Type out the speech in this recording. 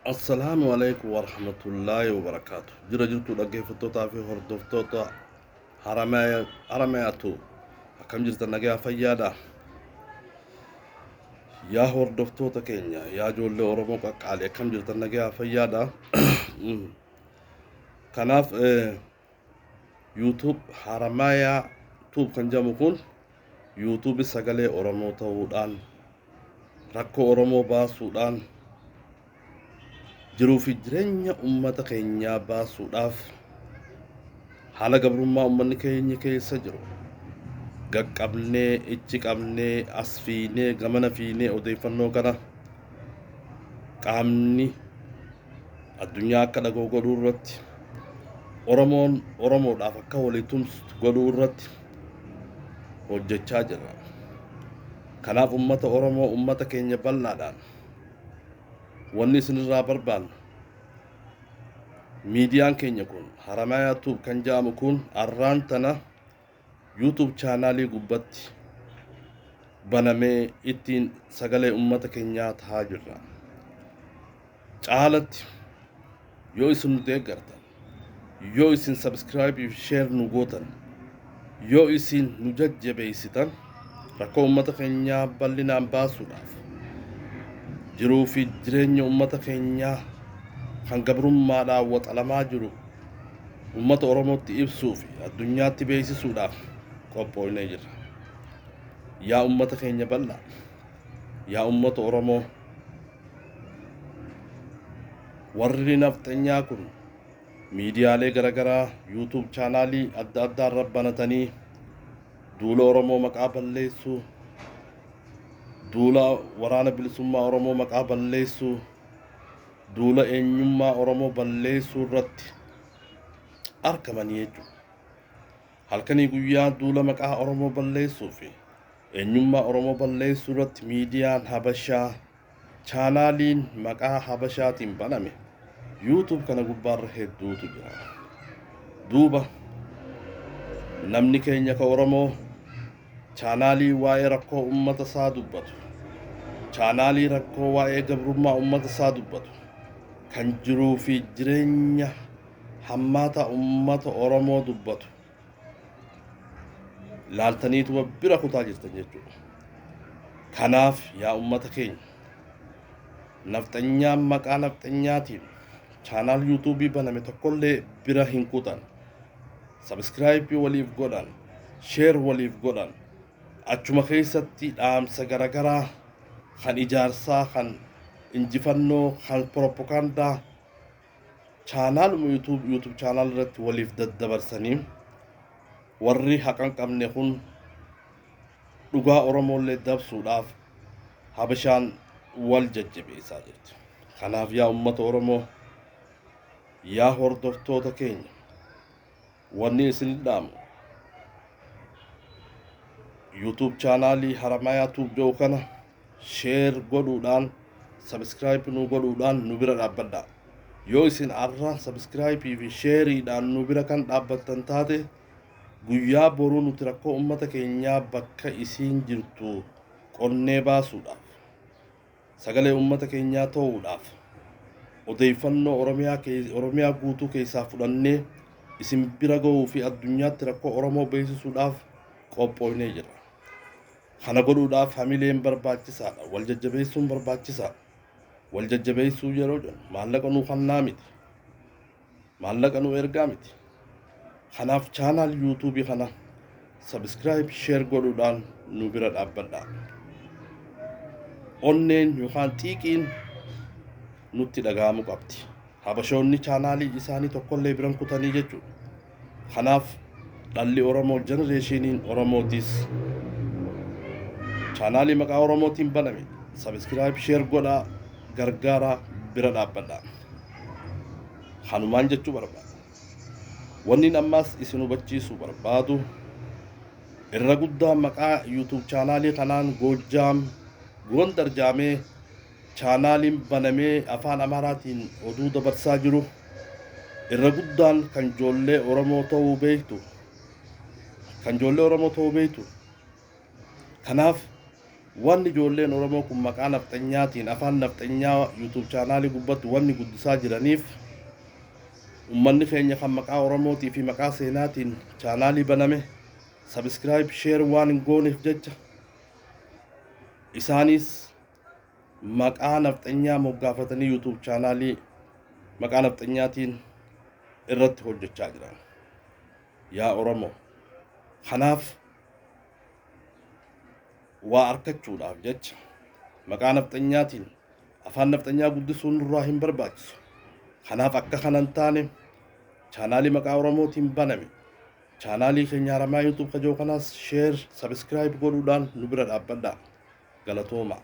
Assalaamu alaikum warahmatullaahi wabarakaatu. Jira jirtuu dhaggeeffattootaa fi hordoftoota Haramayaatu, akkam jirtan? Nagaa fayyaadha? Yaa hordoftoota keenya, yaa ijoollee Oromoo qaqqaalee, akkam jirtan? Nagaa fayyaadha? Kanaaf YouTube Haramayaa Tube kan jedhamu kun YouTube sagalee Oromoo ta'uudhaan, rakkoo Oromoo baasuudhaan, jiruu fi jireenya uummata keenyaa baasuudhaaf, haala gabrummaa uummanni keenya keessa jiru gaqqabnee, ichi qabnee, as fiinee, gamana fiinee, odeeffannoo kana qaamni addunyaa akka dhaga'u godhuu irratti, Oromoon Oromoodhaaf akka walii tumsu godhuu irratti hojjechaa jirra. Kanaaf uummata Oromoo, uummata keenya bal'aadhaan wanni isinirraa barbaannu, miidiyaan keenya kun Haramayaa Tube kan jedhamu kun arraan tana YouTube chaanaalii gubbatti banamee ittiin sagalee uummata keenyaa tahaa jirra. Caalatti yoo isin nu deeggartan, yoo isin subscribe fi share nu gootan, yoo isin nu jajjabeessitan, rakkoo uummata keenyaa bal'inaan baasuudhaaf, jiruu fi jireenya uummata keenyaa kan gabrummaadhaan waxalamaa jiru uummata Oromootti ibsuu fi addunyaatti beeksisuudhaaf qophooynee jirra. Yaa uummata keenya bal'aa, yaa uummata Oromoo, warri nafxanyaa kun miidiyaalee garaagaraa YouTube chaanaalii adda addaa irra banatanii duula Oromoo maqaa balleessuu, duula Waraana Bilisummaa Oromoo maqaa balleessuu, duula eenyummaa Oromoo balleessuu irratti argamanii jechuudha. Halkanii guyyaa duula maqaa Oromoo balleessuu fi eenyummaa Oromoo balleessuu irratti miidiyaan Habashaa, chaanaaliin maqaa Habashaatiin baname YouTube kana gubbaarra hedduutu jira. Duuba namni keenya ka Oromoo chaanaalii waa'ee rakkoo uummata isaa dubbatu, chaanaalii rakkoo waa'ee gabrummaa uummata isaa dubbatu, kan jiruu fi jireenya hammaata uummata Oromoo dubbatu laaltaniituma bira kutaa jirtan jechuudha. Kanaaf yaa uummata keenya, nafxanyaan maqaa nafxanyaatiin channel YouTubeii baname tokkollee bira hin kutan. Subscribe waliif godhan, share waliif godhan, achuma keessatti dhaamsa garagaraa kan ijaarsaa, kan injifannoo, kan propagaandaa chaanaaluma YouTube channel irratti waliif daddabarsanii, warri haqa hin qabne kun dhugaa Oromoollee dabsuudhaaf Habashaan wal jajjabeessaa jirti. Kanaaf yaa uummata Oromoo, yaa hordoftoota keenya, wanni isin dhaamu YouTube chaanaalii Haramayaa Tube jedhu kana share godhuudhaan, subscribe nu godhuudhaan nu bira dhaabbadhaa. Yoo isin arra subscribe fi shareiidhaan nu bira kan dhaabbattan taate, guyyaa boruu nuti rakkoo uummata keenyaa bakka isiin jirtu qonnee baasuudhaaf, sagalee uummata keenyaa ta'uudhaaf, odeeffannoo Oromiyaa guutuu keessaa fudhannee isin bira ga'uu fi addunyaatti rakkoo Oromoo beeksisuudhaaf qophooynee jirra. Kana godhuudhaaf hamileen barbaachisaadha. Wal jajjabeessuun barbaachisaadha. Wal jajjabeessuu yeroo jennu maallaqa nuu kannaa miti. Maallaqa nu ergaa miti. Kanaaf channel YouTubeii kana subscribe, share godhuudhaan nu bira dhaabbadhaa. Onneen yookaan xiiqiin nutti dhaga'amuu qabdi. Habashoonni chaanaalii isaanii tokkollee biran kutanii jechuudha. Kanaaf dhalli Oromoo, generationiin Oromootis chaanaalii maqaa Oromootiin baname subscribe, share godhaa, gargaaraa, bira dhaabbadhaa. Kanumaan jechuu barbaada. Wanni ammaas isin hubachiisuu barbaadu, irra guddaa maqaa YouTube chaanaalii kanaan Goojjaam, Gondar jaamee chaanaaliin banamee afaan Amaaraatiin oduu dabarsaa jiru irra guddaan kan ijoollee Oromoo ta'uu beektu. Kan ijoollee Oromoo ta'uu beektu. Kanaaf Wanni ijoolleen Oromoo kun maqaa nafxanyaatiin afaan nafxanyaa YouTube chaanaalii gubbatti wanni guddisaa jiraniif, ummanni keenya kan maqaa Oromootii fi maqaa seenaatiin chaanaalii baname subscribe, share waan hin gooneef jecha, isaanis maqaa nafxanyaa moggaafatanii YouTube chaanaalii maqaa nafxanyaatiin irratti hojjechaa jiran. Yaa Oromoo, kanaaf waa argachuudhaaf jecha maqaa nafxanyaatiin afaan nafxanyaa guddisuun nurraa hin barbaachisu. Kanaaf akka kana hin taane, chaanaalii maqaa Oromootiin baname, chaanaalii keenya Haramaa YouTube kajoo kanaas share, subscribe godhuudhaan nu bira dhaabbadhaa. Galatooma.